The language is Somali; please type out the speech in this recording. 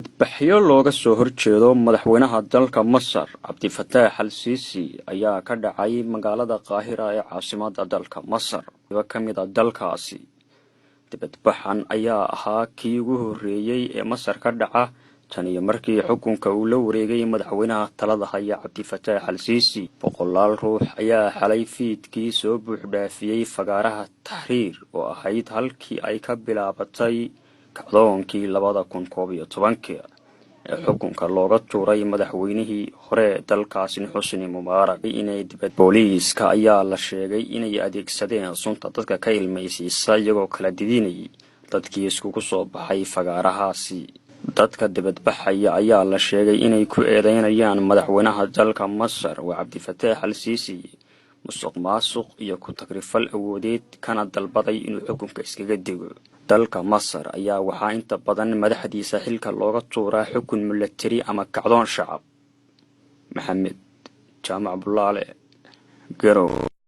Dibadbaxyo looga soo horjeedo madaxweynaha dalka Masar, Cabdifataax Al Siisi, ayaa ka dhacay magaalada Qaahira ee caasimada dalka Masar ka mid ah dalkaasi. Dibadbaxan ayaa ahaa kii ugu horreeyey ee Masar ka dhaca tan iyo markii xukunka uu la wareegay madaxweynaha talada haya, Cabdifataax Al Siisi. Boqolaal ruux ayaa xalay fiidkii soo buuxdhaafiyey fagaaraha Taxriir, oo ahayd halkii ay ka bilaabatay kacdoonkii 2011-kii ee xukunka looga tuuray madaxweynihii hore dalkaasi, Xusni Mubaarak. Inay dibad booliiska ayaa la sheegay inay adeegsadeen sunta dadka ka ilmaysiisa, iyagoo kala didinayay dadkii iskugu soo baxay fagaarahaasi. Dadka dibadbaxaya ayaa la sheegay inay ku eedeynayaan madaxweynaha dalka Masar, waa Cabdifataax Al Siisi, musuq maasuq iyo ku tagrifal awoodeed, kana dalbaday inuu xukunka iskaga dego. Dalka Masar ayaa waxaa inta badan madaxdiisa xilka looga tuuraa xukun milatari ama kacdoon shacab. Maxamed Jaamac Bulaale, Garow.